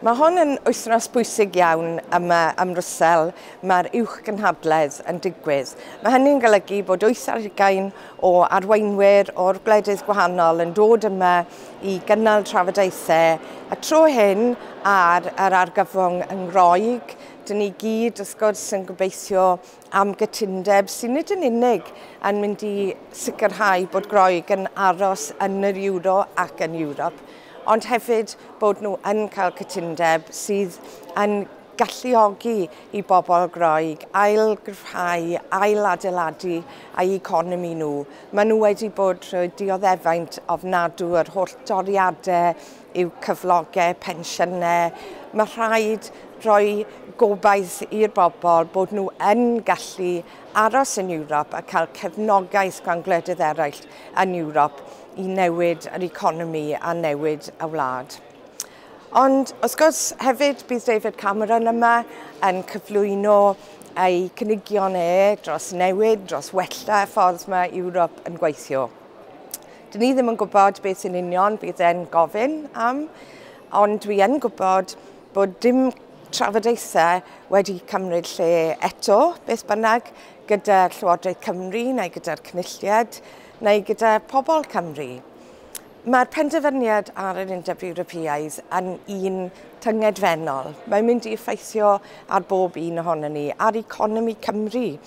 Mae hon yn wythnos bwysig iawn yma ym Mrwsel. Mae'r uwchgynhadledd yn digwydd. Mae hynny'n golygu bod 80 o arweinwyr o'r gwledydd gwahanol yn dod yma i gynnal trafodaethau, a tro hyn ar yr argyfwng yng Ngroeg. Dyn ni gyd, wrth gwrs, yn gobeithio am gytundeb sy'n nid yn unig yn mynd i sicrhau bod Groeg yn aros yn yr Euro ac yn Ewrop, ond hefyd bod nhw yn cael cytundeb sydd yn galluogi i bobl Groeg ailgryfhau, ailadeiladu eu economi nhw. Maen nhw wedi bod trwy dioddefaint ofnadw, yr holl doriadau i'w cyflogau, pensiynau. Mae rhaid rhoi gobaith i'r bobl bod nhw yn gallu aros yn Ewrop a cael cefnogaeth gan gwledydd eraill yn Ewrop i newid yr economi a newid y wlad. Ond wrth gwrs hefyd bydd David Cameron yma yn cyflwyno ei cynigion e dros newid, dros wella y ffordd mae Ewrop yn gweithio. Dyn ni ddim yn gwybod beth yn union bydd e'n gofyn am, ond dwi yn gwybod bod dim trafodaethau wedi cymryd lle eto, beth bynnag, gyda Llywodraeth Cymru neu gyda'r Cynulliad neu gyda pobl Cymru. Mae'r penderfyniad ar yr Undeb Ewropeaidd yn un tyngedfennol. Mae'n mynd i effeithio ar bob un ohonon ni, ar economi Cymru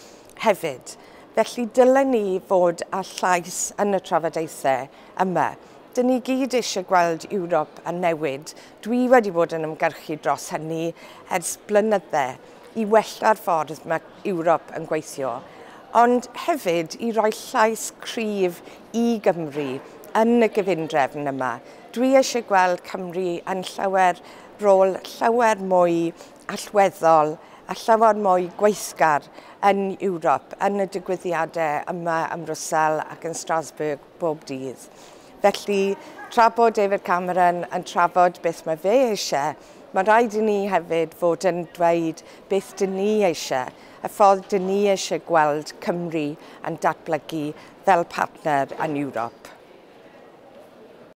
hefyd. Felly dylen ni fod â llais yn y trafodaethau yma. Dyn ni gyd eisiau gweld Ewrop yn newid. Dwi wedi bod yn ymgyrchu dros hynny ers blynydde i wella'r ffordd mae Ewrop yn gweithio. Ond hefyd i roi llais cryf i Gymru yn y gyfundrefn yma. Dwi eisiau gweld Cymru yn llawer rôl llawer mwy allweddol a llawer mwy gweithgar yn Ewrop, yn y digwyddiadau yma ym Mrwsel ac yn Strasbourg bob dydd. Felly, tra bod David Cameron yn trafod beth mae fe eisiau, mae rhaid i ni hefyd fod yn dweud beth dyn ni eisiau, y ffordd dyn ni eisiau gweld Cymru yn datblygu fel partner yn Ewrop.